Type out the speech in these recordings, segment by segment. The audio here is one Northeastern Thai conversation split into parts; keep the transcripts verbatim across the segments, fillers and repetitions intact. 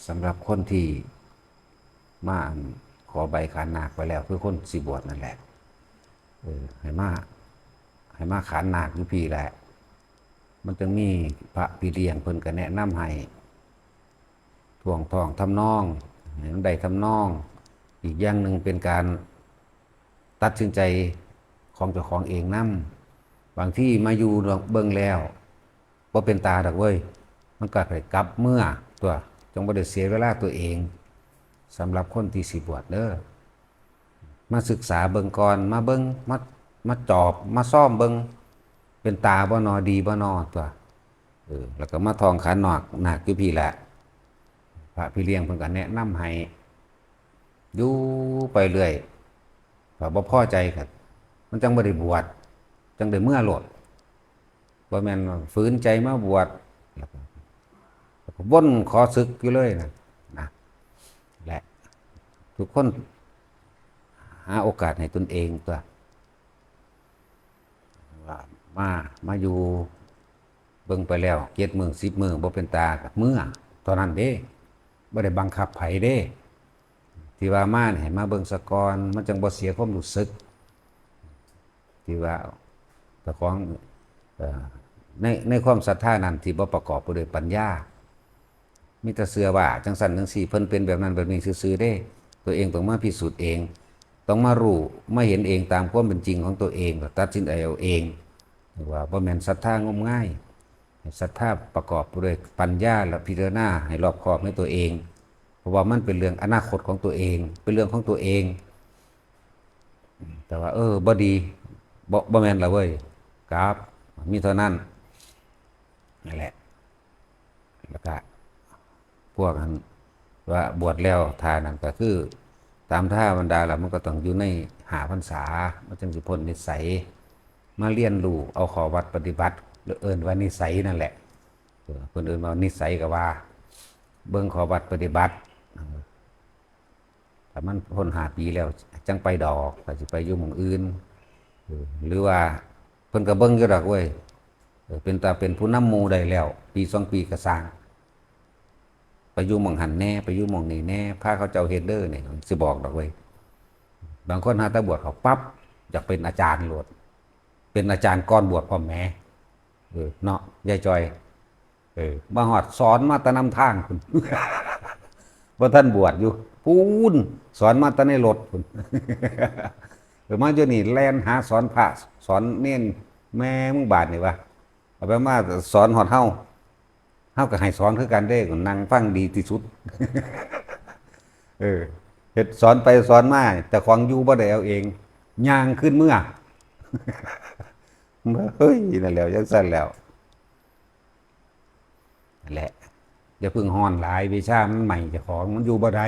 สำหรับคนที่มาอันขอใบขันหมากไปแล้ว คือคนสิบวชนั่นแหละ เออ ให้มา ให้มาขันหมากอยู่พี้แหละ มันจึงมีพระพี่เลี้ยงเพิ่นก็แนะนำให้ท่วงท่องทำนอง ให้มันได้ทำนอง อีกอย่างหนึ่งเป็นการตัดสินใจของเจ้าของเองนำ บางทีมาอยู่เบิ่งแล้ว บ่เป็นตาดอกเว้ย มันก็ให้กลับเมือตั๊ว จั่งบ่ได้เสียเวลาตัวเอง สำหรับคนที่สิบวชเด้อ มาศึกษาเบิ่งก่อน มาเบิ่ง มา มาจอบ มาซ่อมเบิ่ง เป็นตาบ่นอ ดีบ่นอตั๊ว เออ แล้วก็มาท่องขันหมาก หมากอยู่พี้แหละ พระพี่เลี้ยงเพิ่นก็แนะนำให้ อยู่ไปเรื่อย ถ้าบ่พอใจก็ มันจั่งบ่ได้บวช จั่งได้เมือโลด บ่แม่นว่าฝืนใจมาบวช แล้วก็ แล้วก็วนขอศึกอยู่เลยนะ นะ และ ทุกคนหาโอกาสให้ตนเองตั๊ว ว่ามา มาอยู่เบิ่งไปแล้ว เจ็ดมื้อ สิบมื้อ บ่เป็นตาก็เมือ เท่านั้นเด้ บ่ได้บังคับไผเด้ ที่ว่ามานี่ให้มาเบิ่งซะก่อน มันจั่งบ่เสียความรู้สึก ที่ว่าเจ้าของ เอ่อ ใน ในความศรัทธานั้นที่บ่ประกอบไปด้วยปัญญา มีแต่เชื่อว่าจั่งซั้นจั่งซี้ เพิ่นเป็นแบบนั้นแบบนี้ซื่อๆเด้ ตัวเองต้องมาพิสูจน์เอง ต้องมารู้ มาเห็นเองตามความเป็นจริงของตัวเอง แล้วตัดสินใจเอาเอง ว่าบ่แม่นศรัทธางมงาย ให้ศรัทธาประกอบไปด้วยปัญญา และพิจารณาให้รอบคอบในตัวเอง เพราะว่ามันเป็นเรื่องอนาคตของตัวเอง เป็นเรื่องของตัวเอง แต่ว่า เออ บ่ดี บ่ บ่แม่นละเว้ย กลับ มีเท่านั้น นั่นแหละ แล้วก็ พวกอันว่าบวชแล้ว ถ้านั้นก็คือ ตามธรรมดาแล้วมันก็ต้องอยู่ในห้าพรรษา มันจั่งสิพ้นนิสัย มาเรียนรู้เอาข้อวัดปฏิบัติ หรือเอิ้นว่านิสัยนั่นแหละ เออ เพิ่นเอิ้นว่านิสัยก็ว่า เบิ่งข้อวัดปฏิบัติ เออ ถ้ามันพ้นห้าปีแล้ว จั่งไปดอก ก็สิไปอยู่หม่องอื่น เออ หรือว่าเพิ่นก็เบิ่งอยู่ดอกเว้ย เออ เป็นตาเป็นผู้นำหมู่ได้แล้ว ปีสองปีก็ซ่าง ไปอยู่หม่องหั่นแหน่ ไปอยู่หม่องนี่แหน่ พาเขาเจ้าเฮ็ดเด้อนี่ สิบอกดอกเว้ย บางคนหาแต่บวชเข้าปั๊บ อยากเป็นอาจารย์โลด เป็นอาจารย์ก่อนบวชพร้อมแหม เออ เนาะ ยายจอย เออ มาฮอดสอนมาแต่นำทางพุ้น บ่ทันบวชอยู่ พู้น สอนมาแต่ในรถพุ้น เออ มาอยู่นี่แล่นหาสอนพระ สอนเณร แม่มึงบาดนี่วะ เอาไปมาสอนฮอดเฮา เฮาก็ให้สอนคือกันเด้ นั่งฟังดีที่สุด เออ เฮ็ดสอนไปสอนมา เจ้าของอยู่บ่ได้เอาเอง ย่างคืนเมือ เฮ้ย นั่นแหล้ว จั่งซั้นแล้ว นั่นแหละ อย่าเพิ่งฮ้อนหลาย วิชามันไหม้เจ้าของ มันอยู่บ่ได้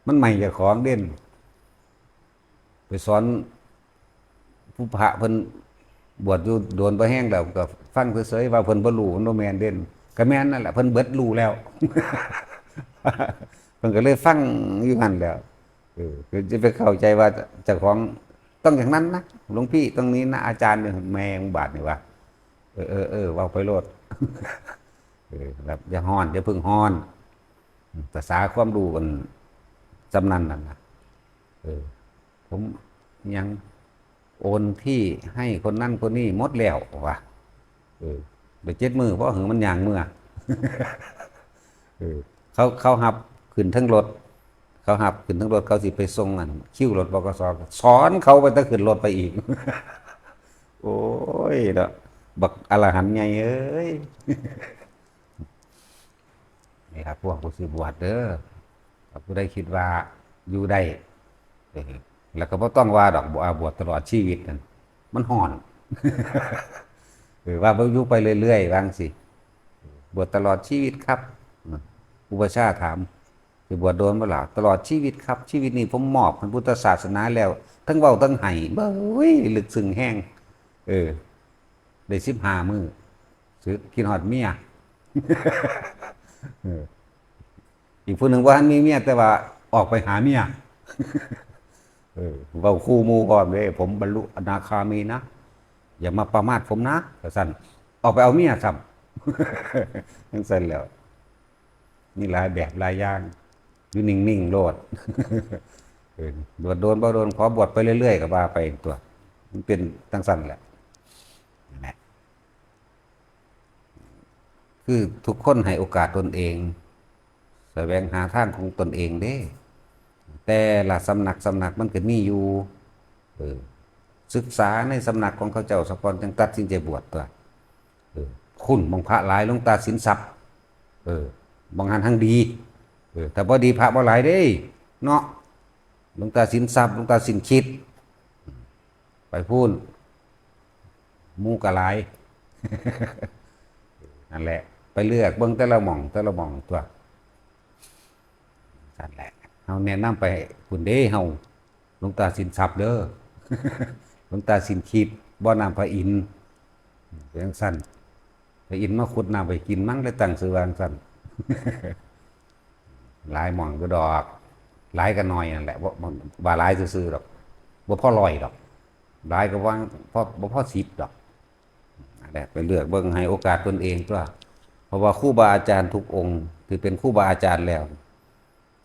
มันไหม้เจ้าของเด่น ไปสอน ผู้พระเพิ่นบวชอยู่โดนบ่แฮงแล้ว ก็ฟังเฉยๆ ว่าเพิ่นบ่รู้ มันบ่แม่นเด่น ก็แม่นนั่นแหละ เพิ่นเบิดรู้แล้ว เพิ่นก็เลยฟังอยู่หั่นแหล้ว เออ ก็จะไปเข้าใจว่าเจ้าของต้องอย่างนั้นนะ หลวงพี่ต้องนี้นะ อาจารย์เนี่ย แม่งบาดนี่วะ เออ เออ เออ เว้าไปโลด เออ แบบอย่าฮ้อน อย่าเพิ่งฮ้อน ภาษาความรู้กันจำนั้นนั่นนะ เออ ผมยังโอนที่ให้คนนั้นคนนี้หมดแล้ววะ เออ ได้เจ็ดมื้อ เพราะหึงมันย่างเมือ เออ เขา เขาหับขึ้นเทิงรถ เขาหับขึ้นเทิงรถ เขาสิไปส่งอันคิวรถ บขส. สอนเขาไปแต่ขึ้นรถไปอีก โอ้ยเนาะ บักอรหันต์ใหญ่เอ้ย นี่ครับ พวกผู้สิบวชเด้อ ถ้าผู้ใดคิดว่าอยู่ได้ เออ แล้วก็บ่ต้องว่าดอก บ่ว่าบวชตลอดชีวิตนั่น มันฮ้อน เออ ว่าบ่อยู่ไปเรื่อยๆ ว่าจั่งซี้ บวชตลอดชีวิตครับ อุปัชฌาย์ถาม สิบวชโดนบ่ล่ะ ตลอดชีวิตครับ ชีวิตนี้ผมมอบให้พุทธศาสนาแล้ว ทั้งเว้าทั้งไห้ เบ้ย ลึกซึ้งแฮง เออ ได้สิบห้ามื้อ สึก คิดฮอดเมีย เออ อีกผู้หนึ่งบ่ทันมีเมีย แต่ว่าออกไปหาเมีย เออ เว้าคู่หมู่พร้อมเด้ ผมบรรลุอนาคามีนะ อย่ามาประมาทผมนะ ว่าซั่น ออกไปเอาเมียซ้ำ จั่งซั้นแหล้ว มีหลายแบบหลายอย่าง อยู่นิ่งๆโลด เออ บวชโดนบ่โดน ขอบวชไปเรื่อยๆก็ว่าไปตัว มันเป็นจั่งซั่นแหละ นั่นแหละ คือทุกคนให้โอกาสตนเอง แสวงหาทางของตนเองเด้ แต่ละสำนักสำนักมันก็มีอยู่ เออ ศึกษาในสำนักของเขาเจ้าซะก่อน จั่งตัดสินใจบวชตัว เออ คุณหม่องพระหลาย หลวงตาสินทรัพย์ เออ หม่องหั้นหั้นดี เออ ถ้าบ่ดีพระบ่หลายเด้ เนาะ หลวงตาสินทรัพย์ หลวงตาสินคิด ไปพู้น หมู่ก็หลาย นั่นแหละ ไปเลือกเบิ่งแต่ละหม่อง แต่ละหม่องตัว นั่นแหละ เฮาแนะนำไปพู้นเด้ เฮา หลวงตาสินทรัพย์เด้อ หลวงตาสินคิด บ่อน้ำพระอินทร์ เป็นจั่งซั่น พระอินทร์มาขุดน้ำไปกิน มันเลยตั้งชื่อว่าจั่งซั่น หลายหม่องอยู่ดอก หลายก็น้อยนั่นแหละ บ่ บ่ ว่าหลายซื่อๆดอก บ่พอร้อยดอก หลายก็ว่าพอ บ่พอสิบดอก นั่นแหละ ไปเลือกเบิ่ง ให้โอกาสตนเองตัว เพราะว่าครูบาอาจารย์ทุกองค์ที่เป็นครูบาอาจารย์แล้ว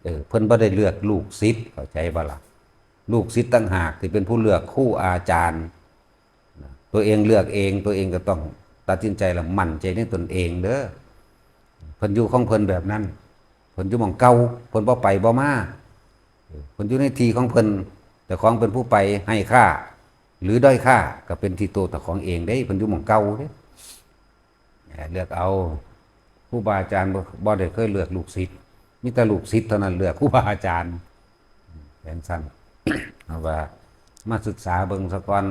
เออ เพิ่นบ่ได้เลือกลูกศิษย์ เข้าใจบ่ล่ะ ลูกศิษย์ต่างหากที่เป็นผู้เลือกครูอาจารย์ นะ ตัวเองเลือกเอง ตัวเองก็ต้องตัดสินใจและมั่นใจในตนเองเด้อ เพิ่นอยู่ของเพิ่นแบบนั้น เพิ่นอยู่หม่องเก่า เพิ่นบ่ไปบ่มา เออ เพิ่นอยู่ในที่ของเพิ่น เจ้าของเป็นผู้ไปให้ค่า หรือด้อยค่า ก็เป็นที่ตัวเจ้าของเองเด้ เพิ่นอยู่หม่องเก่าเด้ เลือกเอา ครูบาอาจารย์บ่ บ่ได้เคยเลือกลูกศิษย์ มีแต่ลูกศิษย์เท่านั้นเลือกครูบาอาจารย์ เป็นซั่น เอาว่ามาศึกษาเบิ่งซะก่อน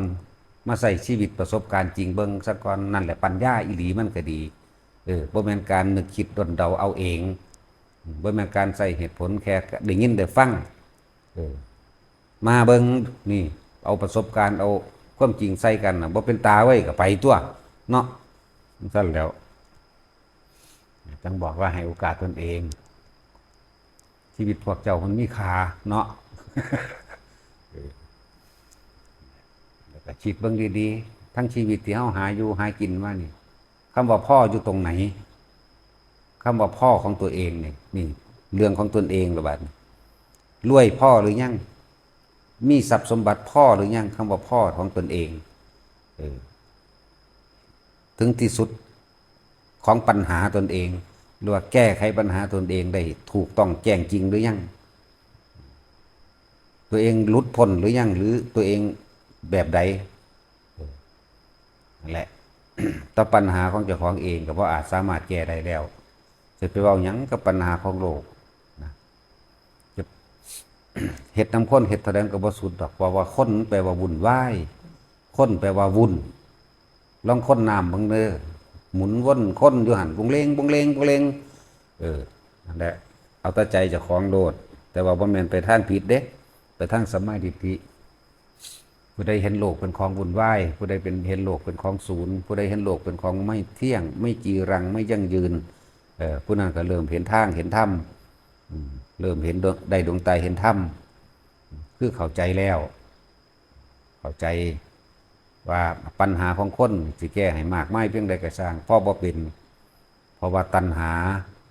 มาใช้ชีวิตประสบการณ์จริงเบิ่งซะก่อน นั่นแหละปัญญาอีหลีมันก็ดี เออ บ่แม่นการนึกคิดด้นเดาเอาเอง บ่แม่นการใช้เหตุผล แค่ได้ยินได้ฟัง เออ มาเบิ่งนี่ เอาประสบการณ์ เอาความจริงใส่กันน่ะ บ่เป็นตาเว้ย ก็ไปตัว เนาะ ซั่นแหล้ว จั่งบอกว่าให้โอกาสตนเอง ชีวิตพวกเจ้ามันมีค่าเนาะ เออ แล้วก็คิดเบิ่งดีๆ ทั้งชีวิตที่เฮาหาอยู่หากินมานี่ คำว่าพออยู่ตรงไหน คำว่าพอของตัวเองนี่ นี่ เรื่องของตนเองละบัดนี้ รวยพอหรือยัง มีทรัพย์สมบัติพอหรือยัง คำว่าพอของตนเอง เออ ถึงที่สุดของปัญหาตนเอง หรือว่าแก้ไขปัญหาตนเองได้ถูกต้องแจ้งจริงหรือยัง ตัวเองหลุดพ้นหรือยัง หรือตัวเองแบบใด เออ นั่นแหละ แต่ปัญหาของเจ้าของเองก็บ่อาจสามารถแก้ได้แล้ว จะไปเว้าหยังกับปัญหาของโลกนะ จะ เฮ็ดนำคน เฮ็ดเท่าใดมันก็บ่สุดดอก เพราะว่าคนแปลว่าวุ่นวาย คนแปลว่าวุ่น ลองคนน้ำเบิ่งเด้อ หมุนวนคนอยู่หั่น บงเลง บงเลง บงเลง เออ นั่นแหละ เอาแต่ใจเจ้าของโลด แต่ว่าบ่แม่นไปทางผิดเด้ ไปทางสัมมาทิฏฐิ ผู้ใดเห็นโลกเป็นของวุ่นวาย ผู้ใดเป็น เห็นโลกเป็นของศูนย์ ผู้ใดเห็นโลกเป็นของไม่เที่ยง ไม่จีรัง ไม่ยั่งยืน เออ ผู้นั้นก็เริ่มเห็นทาง เห็นธรรม อืม เริ่มเห็นดวง ได้ดวงตาเห็นธรรม คือเข้าใจแล้ว เข้าใจว่าปัญหาของคนสิแก้ให้มากมายเพียงใดก็ช่าง พอบ่เป็น เพราะว่าตัณหา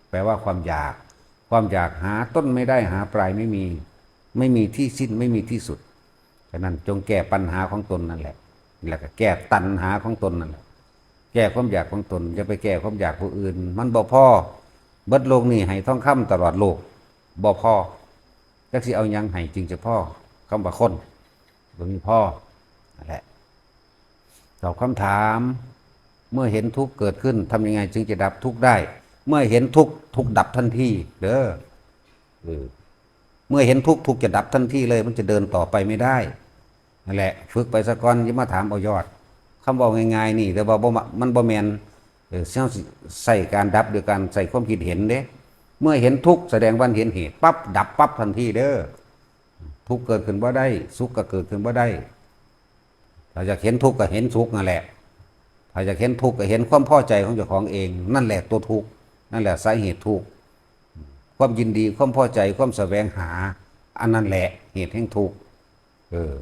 แปลว่าความอยาก ความอยากหาต้นไม่ได้ หาปลายไม่มี ไม่มีที่สิ้น ไม่มีที่สุด ฉะนั้นจงแก้ปัญหาของตนนั่นแหละ แล้วก็แก้ตัณหาของตนนั่นแหละ แก้ความอยากของตน อย่าไปแก้ความอยากผู้อื่น มันบ่พอ เบิดโลกนี้ให้ทองคำตลอดโลก บ่พอ จักสิเอาหยังให้จึงจะพอ คำว่าคน บ่มีพอ นั่นแหละ ตอบคำถาม เมื่อเห็นทุกข์เกิดขึ้น ทำยังไงจึงจะดับทุกข์ได้ เมื่อเห็นทุกข์ ทุกข์ดับทันที เด้อ เออ เมื่อเห็นทุกข์ ทุกข์จะดับทันทีเลย มันจะเดินต่อไปไม่ได้ นั่นแหละ ฝึกไปซะก่อน อย่ามาถามเอายอด คำเว้าง่ายๆนี่ แต่ว่าบ่มา มันบ่แม่น เออ เฮาสิใช้การดับโดยการใช้ความคิดเห็นเด้ เมื่อเห็นทุกข์ แสดงว่าเห็นเหตุปั๊บ ดับปั๊บทันทีเด้อ ทุกข์เกิดขึ้นบ่ได้ สุขก็เกิดขึ้นบ่ได้ ถ้าอยากเห็นทุกข์ก็เห็นสุขนั่นแหละ ถ้าอยากเห็นทุกข์ก็เห็นความพอใจของเจ้าของเอง นั่นแหละตัวทุกข์ นั่นแหละสาเหตุทุกข์ ความยินดี ความพอใจ ความแสวงหา อันนั้นแหละเหตุแห่งทุกข์ เออ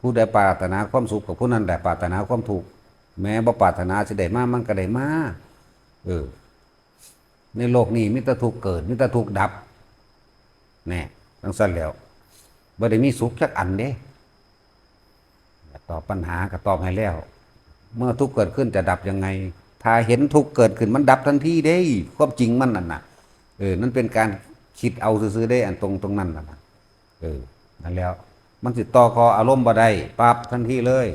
ผู้ใดปรารถนาความสุข ก็ผู้นั้นแหละปรารถนาความทุกข์ แม้บ่ปรารถนาสิได้มา มันก็ได้มา เออ ในโลกนี้มีแต่ทุกข์เกิด มีแต่ทุกข์ดับ แน่ จั่งซั้นแล้ว บ่ได้มีสุขจักอันเด้ ตอบปัญหาก็ตอบให้แล้ว เมื่อทุกข์เกิดขึ้นจะดับยังไง ถ้าเห็นทุกข์เกิดขึ้นมันดับทันทีเด้ ความจริงมันนั่นน่ะ เออ นั่นเป็นการคิดเอาซื่อๆเด้ อันตรงตรงนั้นน่ะนะ เออ นั่นแล้ว มันสิต่อคออารมณ์บ่ได้ ปั๊บ ทันทีเลย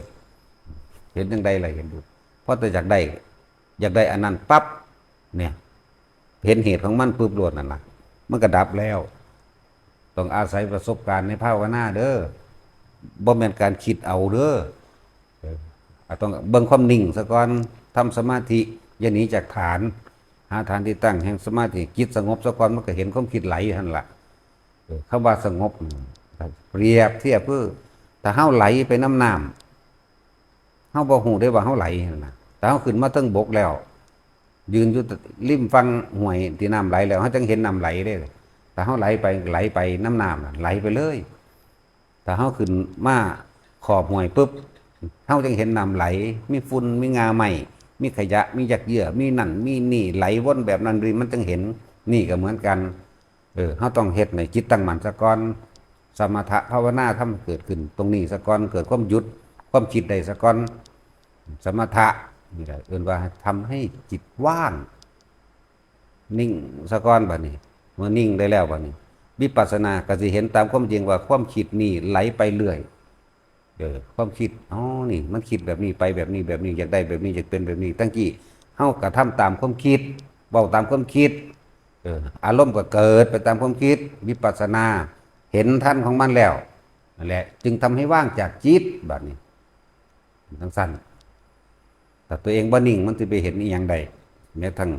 เห็นจั่งใดล่ะ เห็นดู เพราะแต่อยากได้ อยากได้อันนั้นปั๊บ เนี่ย เห็นเหตุของมันปุ๊บโลดนั่นล่ะ มันก็ดับแล้ว ต้องอาศัยประสบการณ์ในภาวนาเด้อ บ่แม่นการคิดเอาเด้อ เออ อ่ะ ต้องเบิ่งความนิ่งซะก่อน ทำสมาธิ อย่าหนีจากฐาน หาฐานที่ตั้งแห่งสมาธิ จิตสงบซะก่อน มันก็เห็นความคิดไหลหั่นล่ะ เออ คำว่าสงบนี่ เปรียบเทียบคือ ถ้าเฮาไหลไปนำน้ำ เฮาบ่ฮู้ได้ว่าเฮาไหลหั่นน่ะ แต่เฮาขึ้นมาเทิงบกแล้ว ยืนอยู่ริมฝั่งห้วยที่น้ำไหลแล้ว เฮาจั่งเห็นน้ำไหลเด้ ถ้าเฮาไหลไป ไหลไปนำน้ำน่ะ ไหลไปเลย ถ้าเฮาขึ้นมาขอบห้วยปุ๊บ เฮาจั่งเห็นน้ำไหล มีฝุ่น มีง่าไม้ มีขยะ มีหยักเยื่อ มีนั่น มีนี่ ไหลวนแบบนั้น มันจั่งเห็น นี่ก็เหมือนกัน เออ เฮาต้องเฮ็ดให้จิตตั้งมั่นซะก่อน สมถะภาวนาทำให้เกิดขึ้นตรงนี้ซะก่อน เกิดความหยุด ความคิดได้ซะก่อน สมถะ นี่แหละ เอิ้นว่าทำให้จิตว่าง นิ่งซะก่อนบัดนี้ เมื่อนิ่งได้แล้วบัดนี้ วิปัสสนาก็สิเห็นตามความจริงว่าความคิดนี่ไหลไปเรื่อย เออ ความคิด อ๋อ นี่ มันคิดแบบนี้ไปแบบนี้ แบบนี้ อยากได้แบบนี้ อยากเป็นแบบนี้ ตั้งกี้ เฮากระทำตามความคิด เว้าตามความคิด เออ อารมณ์ก็เกิดไปตามความคิด วิปัสสนา เห็นทันของมันแล้ว นั่นแหละ จึงทำให้ว่างจากจิต บัดนี้ จั่งซั้น ถ้าตัวเองบ่นิ่ง มันสิไปเห็นอีหยังได้ แม้ทั้ง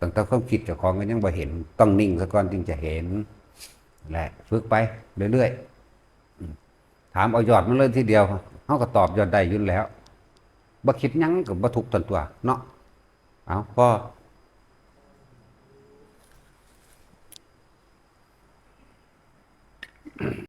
ตั้งแต่ความคิดเจ้าของก็ยังบ่เห็น ต้องนิ่งซะก่อนจึงจะเห็น แหละ ฝึกไปเรื่อยๆ ถามเอายอดมันเลยทีเดียว เฮาก็ตอบยอดได้อยู่แล้ว บ่คิดหยังก็บ่ทุกข์ตันตัวเนาะ เอา พอ